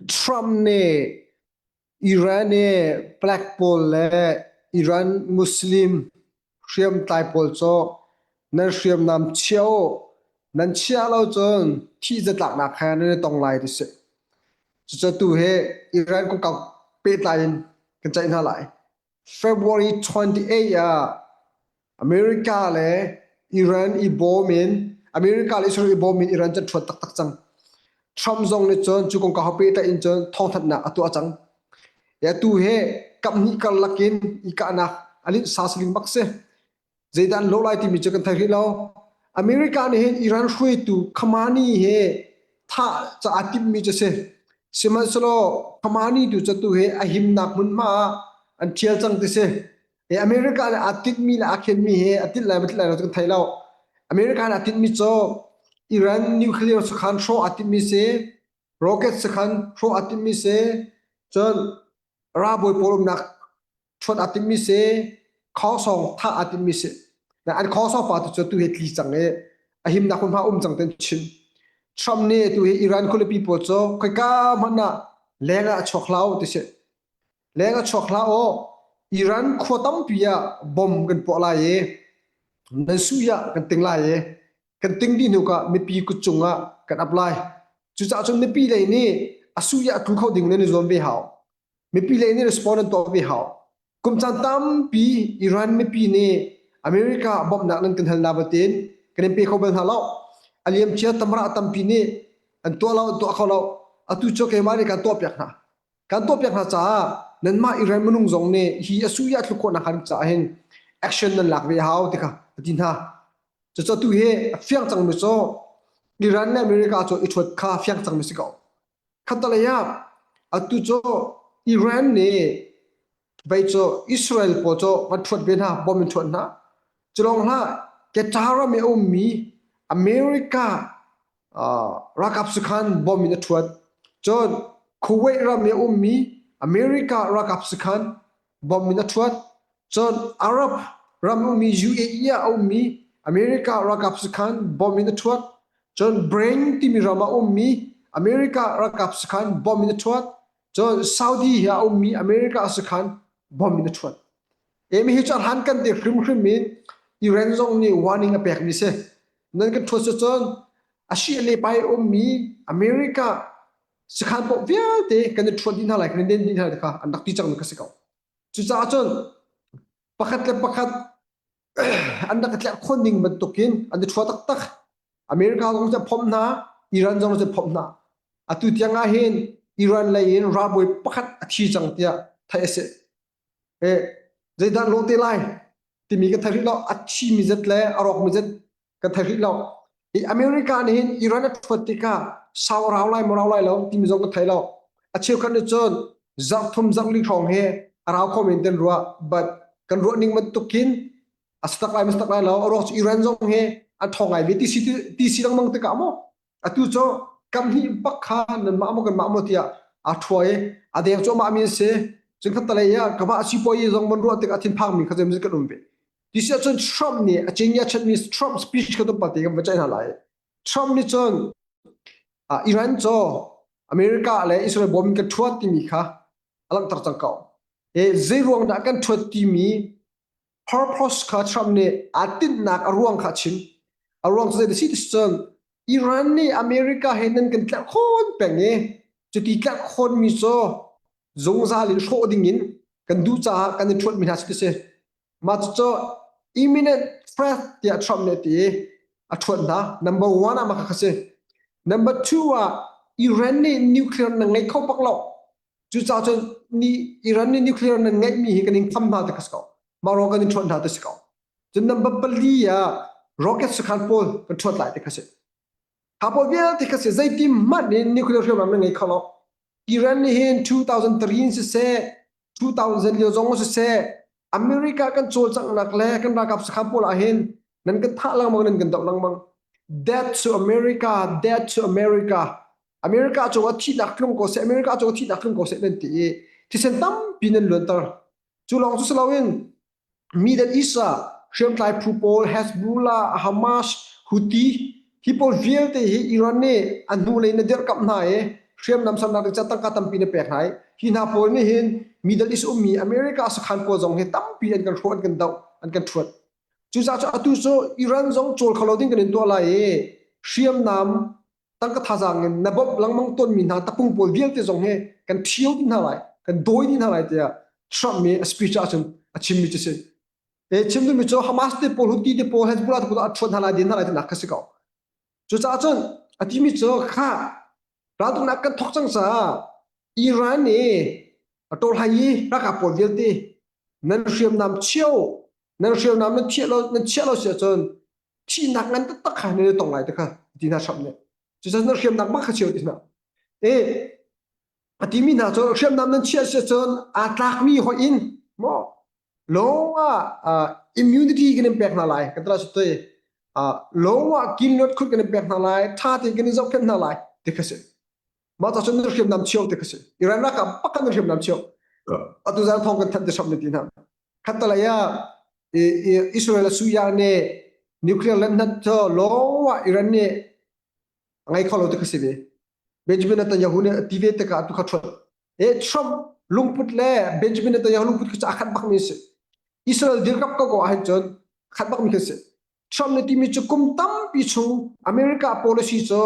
Trump nih Iran i Black pawl le Iran Muslim hriamtlai pawl cu nan hriamnam chia u, nan chiah lo cun thih zatlaknak he nan i tong lai ti si. Cucu tu hi Iran kongkau pehtlai in kan ceih hna lai. February 28 ah America le Iran i bawm in America le Israel i bawm in Iran cu an ṭhuat taktak cang. Trump zong nih cun cu kongkau he pehtlaih in cun thawngthanhnak a tuah cang. Atu hi kaphnih karlak in i kahnak a linh sa saling bak si. Zeidah an lawh lai timi cu kan thei rih lo. America nih hin Iran hruaitu Khamenei hi thah ca aa timhmi cu si. Sihmanhsehlaw Khamenei tu cu tu hi a himnak hmunhma ah an ṭhial cang ti si. America nih aa tinhmi le aa khenmi hi a tinh lai maw tinh lai lo cu kan thei lo. America nih aa tinhmi cu Iran nuclear sakhan hrawh aa tinhmi si, rocket sakhan hrawh aa tinhmi si, cun ralbawi pawl umnak ṭhuat aa timhmi si, khawsawng thah aa timhmi si. An khawsawng pa tu cu tu hi tli cang i a himnak hmunhma um cang ten chim. Trump nih tu hi Iran khualipi pawl cu khoika hmanh ah leng ah a chuak hlah u ti si. Leng a chuak hlah aw. Iran khua tampi ah bomb kan puah lai i nan sui ah kan ting lai i kan ting dih hnu ka mipi kut cung ah kan ap lai. Cucaah cun mipi lei nih a sui ah a tlu kho ding nan i zuam ve hau. Mipi lei nih respond an tuah ve hau. Kum caan tampi Iran mipi nih America bawmhnak nan kan hal na batin kan in pe kho bal hna lo. A liamcia tamra tampi nih an tuah lo, an tuah kho lo. Atu cu keimah nih kan tuah piak hna. Kan tuah piak hna caah nanmah Iran minung zong nih hi a sui a tluk khawhnak hnga caah hin action nan lak ve hau ti kha a ti hna. Cucu tu hi a fiang cangmi cu Iran le America cu i ṭhuat kha fiang cangmi si ko. Khattalei ah atu cu Iran nih vei cu Israel pawl cu van ṭhuat ve hna, bom in ṭhuat hna. Culawng hlah Qatar ram i a ummi America ralkap sakhan bom in a ṭhuat. Cun Kuwait ram i a ummi America ralkap sakhan bom in a ṭhuat. Cun Arab ram ummi UAE ah a ummi America ralkap sakhan bom in a ṭhuat. Cun Bahrain timi ram ah a ummi America ralkap sakhan bom in a ṭhuat. Cun Saudi hi a ummi America sakhan bom in a ṭhuat. Emi hi cu a hlan kan te hrimhrim in Iran zong nih warning a pekmi si. Nan kan ṭhuat cun a shi le pai ummi America sakhan paoh vialte kan i ṭhuat dih hna lai, kan i den dih hna lai kha an rak ti cang mi kha si ko. Cucaah cun pakhat le pakhat an rak i tlerhkhawn ning bantukin an i ṭhua taktak. America zong cu phomh hna, Iran zong cu phomh hna. Atu tiang ah hin Iran lei in ralbawi pakhat a thi cang tiah theih a si. Zeidah lawh te lai timi ka thei rih lo. A thimi zat le a rawkmi zat ka thei rih lo. I America nih hin Iran a ṭhuat tikah sau a rau lai maw rau lai lo timi zong ka thei lo. A cheukhat nih cun zarh thum zarh li hrawng hi a rau kho men ten ruah but kan ruah ning bantukin a si tak lai ma si tak lai lo. A ruang cu Iran zong hi an ṭhawng ngai ve ti si ti si lengmang tikah maw atu cu kamhnih bak kha nanmah maw kanmah maw tiah aa ṭhua i a deng cuahmah mi an si cun khattalei ah ka vah sipuayi zong van ruah tikah thinphang mi kha zeimaw kan um ve ti si ahcun Trump nih a cingya chatmi Trump speech kha tlawmpal te kan va ceih hna lai Trump nih cun Iran cu America le Israel bawm in kan ṭhuat timi kha a langhter cang ko e zei ruang dah kan ṭhuat timi purpose kha Trump nih aa tinhnak a ruang kha a chim. A ruang cu zei si ti cun Iran nih America he nan kan tlerhkhawn peng i cuti tlerhkhawnmi cu zungzal in hrawh ding in kan duh caah kan i ṭhuatmi hna si ti si. Mah cucu imminent threat tiah Trump nih a ti i a ṭhuat hna. Number one ah mah kha si. Number two ah Iran nih nuclear na ngei kho bak lo. Cucaah cun ni Iran nih nuclear nan ngeihmi hi kan in kham hna ti kha si ko. Mah ruang kan in ṭhuat hna ti si ko. Cun number pali ah rocket sakhan pawl kan ṭhuat lai ti kha si. Kha pawl vialte kha si zeiti hmanh in nuclear hriamnam nan ngei kho lo. Iran nih hin 2003 in siseh 2000 lio zong siseh America kan cawlcanghnak le kan ralkap sakhan pawl ah hin nan kan thah lengmang nan kan doh lengmang. Death to America, death to America. America cungah thihnak tlung ko seh, America cungah thihnak tlung ko seh nan ti i thisen tampi nan luanter. Cu lawng cu si loin Middle East ah hriamtlai phu pawl Hezbollah, Hamas, Houthi hi pawl vialte hi Iran nih a hnulei na dirhkamh hna i Hriamnam sernak ding ca tangka tampi na pek hna i hi hna pawl nih hin Middle East ummi America sakhan pawl zong hi tampi an kan hrawh an kan doh an kan thuat. Cucaah cu atu cu Iran zong cawl kho lo ding kan in tuah lai i hriamnam tangka thazaang in na bawmh lengmang tawnmi hna tapung pawl vialte zong hi kan ṭhio dih hna lai kan dawi dih hna lai tiah Trump nih a speech ahcun a chimmi cu si. E chim duhmi cu Hamas te pawl Houthi te pawl Hezbollah te pawl a ṭhuat hna lai din hna lai tinak kha si ko. Cucaah cun a timi cu kha raltuknak kan thawk cang caah Iran nih a ṭawlhai i ralkap pawl vialte nan hriamnam chio nan hriamnam nan thiah lo nan chiah lo si ahcun thihnak ngan taktak kha nan i tong lai ti kha ti hna Trump nih. Cucaah nan hriamnak bak kha chio ti hna. E a timi hna cu hriamnam nan chiah si ahcun aa tlakmi hoih in maw lawng ah immunity kan in pek hna lai kan tla te lawng ah kin luat khut kan in pek hna lai tha tein kan in zohkhenh hna lai ti kha si mah ca cun nan hriamnam chio ti kha si Iran ralkap pakhat nan hriamnam chio atu zan thong kan thanh ti sam ne ti hna khattalei ah Israel a suya nih nuclear lennat cu lawng ah Iran nih a ngei kho lo ti kha si ve Benjamin Netanyahu nih a ti ve tikah atu kha ṭhuat E Trump lungput le Benjamin Netanyahu lungput khi cu a khat bakmi a si. Israel dirkamh ko ko ahhin cun khat bakmi khi a si. Trump nih timi cu kum tampi chung America policy cu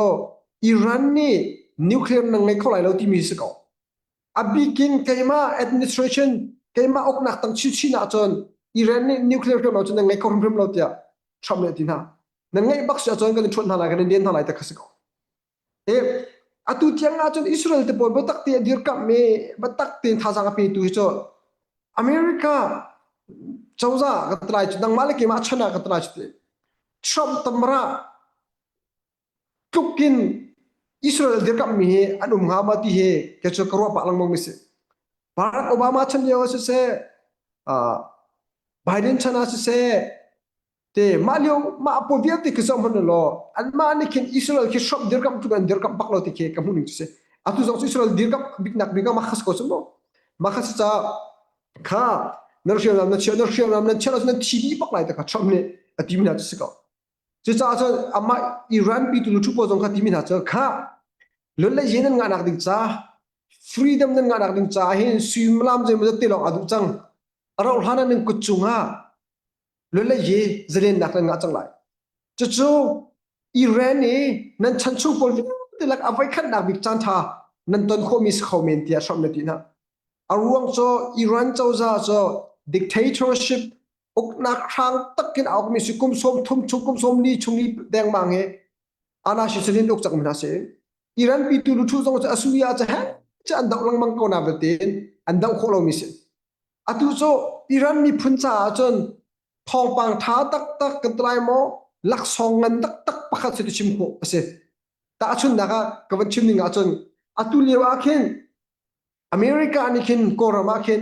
Iran nih nuclear nan ngei kho lai lo timi si ko. A bikin keimah administration keimah uknak tang chinchin ahcun Iran nih nuclear hriamnam cu nan ngei kho hrimhrim lo tiah Trump nih a ti hna. Nan ngeih bak si ahcun kan in ṭhuat hna lai, kan in den hna lai ti kha si ko. Atu tiang ahcun Israel te pawl biatak te a dirkamh i biatak tein thazaang a petu hi cu America cozah ka ti lai cu nangmah le keimah chan ah ka ti lai cu ti. Trump tamra tluk in Israel dirkamhmi hi an um hnga ma ti hi kei cu ka ruah pah lengmang mi si. Barack Obama chan lio ah siseh, Biden chan ah siseh, Te mah lio mah pawl vialte khi zoh hmanh law anmah nih khin Israel khi Trump dirkamh tluk an dirkamh bak lo ti khi ka hmuh ning cu si. Atu zong cu Israel dirkamh biknak bik ah mah kha si ko cu mu. Mah kha si caah kha nan hriamnam nan chiah nan hriamnam nan chiah lo nan thi dih bak lai te kha Trump nih a timi hna cu si ko. Cucaah cun amah Iran pi tu thu pawl zong kha timi hna cu kha lun le yin nan ngahnak ding ca freedom nan ngahnak ding ca hin suimilam zeimawzat te lawng aa duh cang. A rauh hlan ah nan kut cungah Lun le ye zalennak nan ngah cang lai. Cucu Iran i nan chan chung pawl vialte lak a voikhatnak bik caan ṭha nan ton khawhmi si kho men tiah Trump na ti hna. A ruang cu Iran cozah cu dictatorship uknak hrang takin a ukmi si kum sawm thum chung kum sawm li chung i dengmang hi anashisalin uk cang hna si. Iran pitu luthu zong cu asuya cu he cu an doh lengmang ko na vialte an doh khawh lomi si. Atu cu Iran miphun caah cun thawngpang ṭha taktak kan ti lai maw laksawng ngan taktak pakhat si ti chim khawh a si. Tahchunhnak ah ka van chim ning ahcun atu lio ah khin America nih khin Kawlram ah khin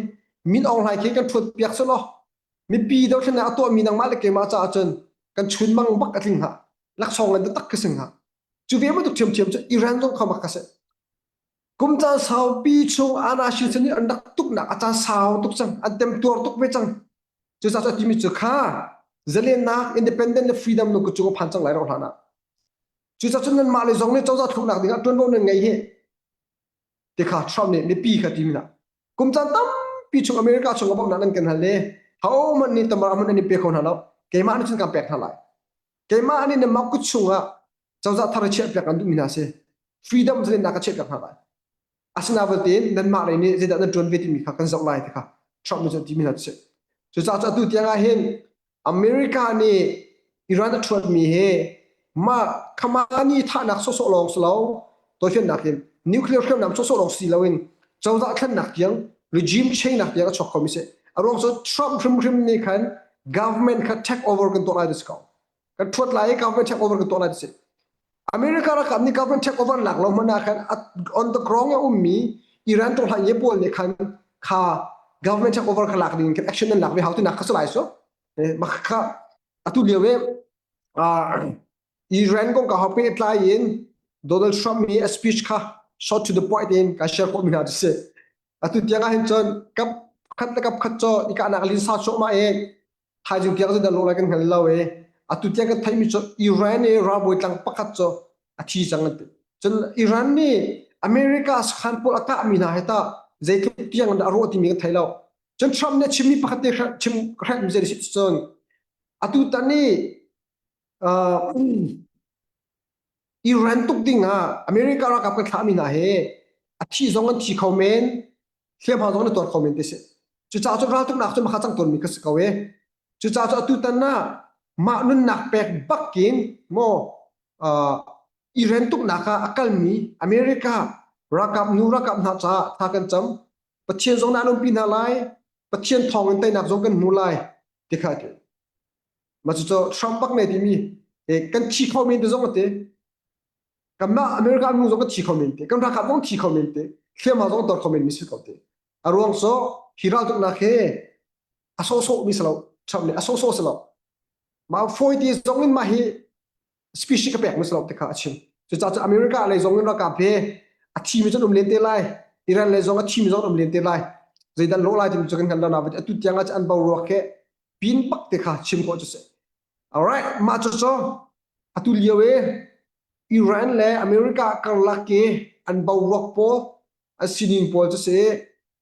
Min Aung Hlaing khi kan ṭhuat piak selaw mipi dothlennak a tuahmi nangmah le keimah caah cun kan chunmang bak a tling hnga. Laksawng ngan taktak khi si hnga. Cu ve bantuk ṭhiamṭhiam cu Iran zong kha mak a si. Kum caan saupi chung Anashin nih an rak tuknak a caan sau tuk cang, an temtuar tuk ve cang. Cucaah cu a timi cu kha zalennak, independent le freedom nu cung a phan cang lai ro hlan ah. Cucaah cun nanmah le zong nih cozah thluknak dingah ṭuanvo nan ngei hi. Ti kha Trump nih mipi kha timi hna. Kum caan tampi chung America chung a bawmhnak nan kan hal le hohmanh nih tamar hmanh an i pe kho hna lo. Keimah nih cun kan pek hna lai. Keimah nih nanmah kut chungah cozah thar i chiahpiak an duhmi hna si. Freedom zalennak ka chiahpiak hna lai. Asinain nanmah lei nih zeidah nan ṭuan ve timi kha kan zoh lai ti kha Trump nih cun timi hna cu si. Cucaah cu atu tiang ah hin America nih Iran a ṭhuatmi hi mah Khamenei thahnak sawhsawh lawng si lo tawifiannak in nuclear hriamnam sawhsawh lawng si loin cozah thlennak tiang regime change nak tiang a chuak khomi si. A ruang cu Trump hrimhrim nih khan government kha take over kan tuah lai ti si ko. Kan ṭhuat lai i government take over kan tuah lai ti si. America ralkap nih government take over lak lo hmanh ah khan on the ground a ummi Iran tawhlan ye pawl nih khan kha government take over kha lak ding khan action nan lak ve hau ti nak kha si lai so mah kha atu lio i Iran kong ka hau pehtlai in Donald Trump nih a speech kha short to the point in ka share khawh mi hna cu si atu tiang ah hin cun kap khat le kap khat cu i kahnak linsa cuahmah i thaizing tiang cu dan lai kan hngal lo i atu tiang kan theihmi cu Iran i ralbawi tlang pakhat cu a thi cang an ti. Cun Iran nih America sakhan pawl a kahmi hna he tah zeitluk tiang dah a rawh timi kan thei lo. Cun Trump nih a chimmi pakhat te chim hrek mi zei si cun atu tan i uh, Iran tuk ding ah America ralkap kan thlahmi hna hi a thi zong an thi kho men hliamhma zong an tuar kho men ti si. Cucaah cun raltuknak cu makha cang tawnmi ka si ko e. Cucaah cu atu tan ah mah nunnak pek bakin maw uh, Iran tuknak ah a kalmi America ralkap nu ralkap hna caah tha kan cam. Pathian zong na an umpi hna lai. Pathian thawng in teinak zong kan hmu lai. Ti kha ti. Mah cucu Trump bak ne timi kan thi kho men te zong a ti. Kanmah America nu zong kan thi kho men te. Kan ralkap zong thi kho men te. Hliamhma zong tor kho men mi si ko te. A ruang cu hi raltuknak hi a sawhsawh mi si lo. Trump nih a sawhsawh si lo. Mah fawi ti zong in mah hi speech ka pek mi si lo ti kha a chim. Cucaah cu America lei zong in ralkap hi a thi mi cu an um len te lai. Iran lei zong a thi mi zong an um len te lai. Zeidan lawh lai timi cu kan hngal lo na atu tiang ah an boruak he pin bak te kha chim khawh cu si. Alright, mah cu cu atu lio i Iran le America karlak i an boruak pawl an sining pawl cu si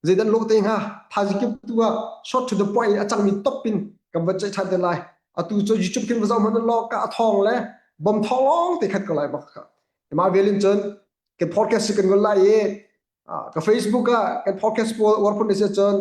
zeidan lawh te hnga thaizing kip tu ah short to the point a cangmi top in kan va ceih ṭhan te lai. Atu cu YouTube khin va zoh hmanh law ka a thawng le bom thawng lawng te khat ko lai bak kha. Mah velin cun kan podcast kan ngol lai i ka Facebook ah kan podcast pawl uar phun si cun.